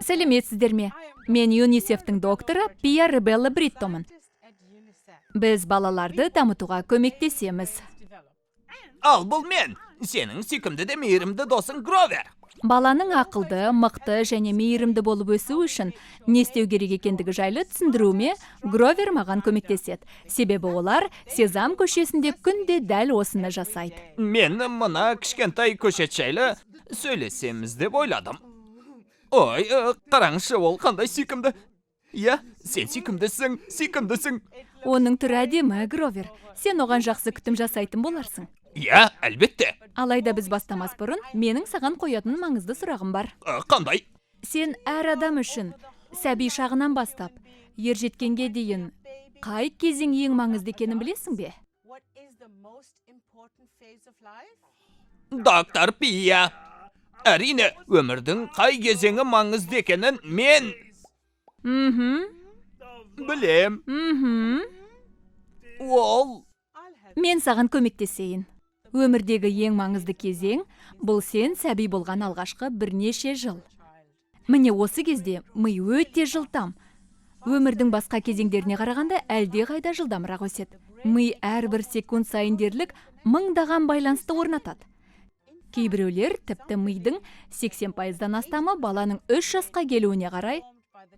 Сәлеметсіздер ме? Мен ЮНИСЕФтің докторы Пия Ребелла Бриттомын. Біз балаларды дамытуға көмектесеміз. Ал бұл мен, сенің сүйкімді де мейірімді досың Гровер. Баланың ақылды, мықты және мейірімді болып өсуі үшін не істеу керек екендігі жайлы түсіндіруіме Гровер маған көмектеседі. Себебі олар Сезам көшесінде күнде дәл осыны жасайды. Мен мына кішкентай көшет жайлы сөйлесеміз деп ойладым. Ой, қараңызшы, ол қандай сүйкімді. Иә, сен сүйкімдісің, сүйкімдісің. Оның түрі әдемі, Гровер. Сен оған жақсы күтім жасайтын боларсың. Иә, әлбетте. Алайда біз бастамас бұрын менің саған қоятын маңызды сұрағым бар. Қандай? Сен әр адам үшін сәби шағынан бастап ержеткенге дейін қай кезең ең маңызды екенін білесің бе? Доктор Пия. Әрине, өмірдің қай кезеңі маңызды екенін мен білем. Ол Мен саған көмектесейін. Өмірдегі ең маңызды кезең бұл сен сәби болған алғашқы бірнеше жыл. Міне, осы кезде ми өте жылдам. Өмірдің басқа кезеңдеріне қарағанда әлдеқайда жылдамырақ өседі. Ми әрбір секунд сайын дерлік мыңдаған байланысты орнатады. Кейбіреулер тіпті мидың 80%-дан астамы баланың 3 жасқа келуіне қарай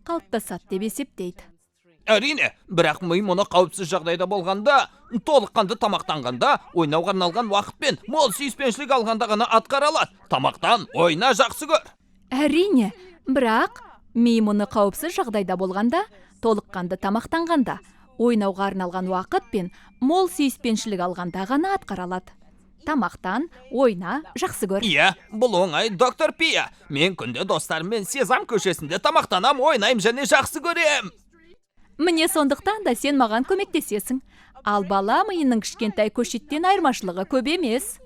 қалыптасады деп есептейді. Әрине, бірақ ми мұны қауіпсіз жағдайда болғанда, толыққанды тамақтанғанда, ойнауға арналған уақыт пен мол сүйіспеншілік алғанда ғана атқара алады. Тамақтан, ойна, жақсы көр. Әрине, бірақ ми мұны қауіпсіз жағдайда болғанда, толыққанды тамақтанғанда, ойнауға арналған уақыт пен мол сүйіспеншілік алғанда ғана атқара алады. Тамақтан, ойна, жақсы көр. Иә, бұл оңай, доктор Пия. Мен күнде достарыммен Сезам көшесінде тамақтанам, ойнаймын және жақсы көрем. Міне, сондықтан да сен маған көмектесесің. Ал бала миының кішкентай көшеттен айырмашылығы көп емес.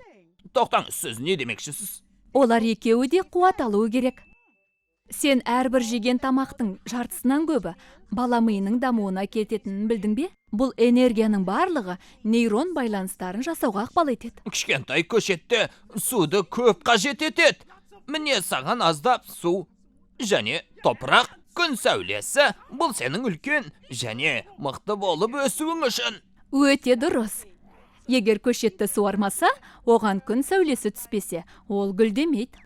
Тоқтаңыз, сіз не демекшісіз? Олар екеуі де қуат алуы керек. Сен әрбір жеген тамақтың жартысынан көбі бала миының дамуына кететінін білдің бе? Бұл энергияның барлығы нейрон байланыстарын жасауға ықпал етеді. Кішкентай көшетте суды көп қажет етеді. Міне, саған аздап су және топырақ, күн сәулесі. Бұл сенің үлкен және мықты болып өсуің үшін. Өте дұрыс. Егер көшетті суармаса, оған күн сәулесі түспесе, ол гүлдемейді.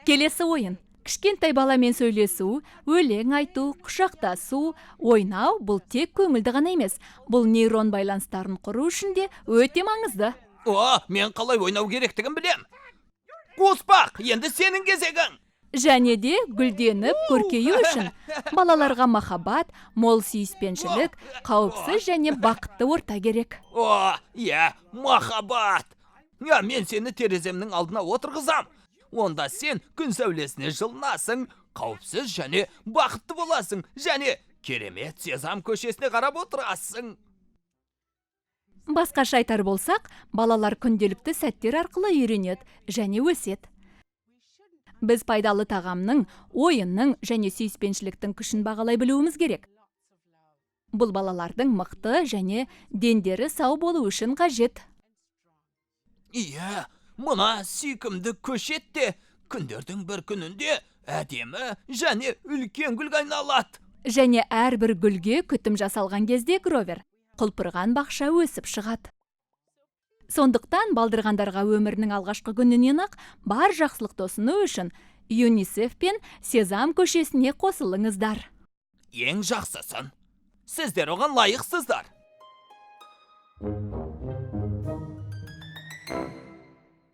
Келесі ойын. Кішкентай баламен сөйлесу, өлең айту, құшақтасу, ойнау бұл тек көңілді ғана емес, бұл нейрон байланыстарын құру үшін де өте маңызды. О, мен қалай ойнау керектігін білем. Қуыспақ, енді сенің кезегің. Және де гүлденіп, көркею үшін балаларға махаббат, мол сүйіспеншілік, қауіпсіз және бақытты орта керек. О, иә, махаббат. Я, мен сені тереземнің алдына отырғызам. Онда сен күн сәулесіне жылынасың, қауіпсіз және бақытты боласың және керемет Сезам көшесіне қарап отырасың. Басқаша айтар болсақ, балалар күнделікті сәттер арқылы үйренеді және өседі. Біз пайдалы тағамның, ойынның және сүйіспеншіліктің күшін бағалай білуіміз керек. Бұл балалардың мықты және дендері сау болу үшін қажет. Иә, мына сүйкімді көшет те күндердің бір күнінде әдемі және үлкен гүлге айналады. Және әрбір гүлге күтім жасалған кезде, Гровер, құлпырған бақша өсіп шығады. Сондықтан балдырғандарға өмірінің алғашқы күнінен ақ бар жақсылықты ұсыну үшін ЮНИСЕФ пен Сезам көшесіне қосылыңыздар. Ең жақсысын. Сіздер оған лайықсыздар.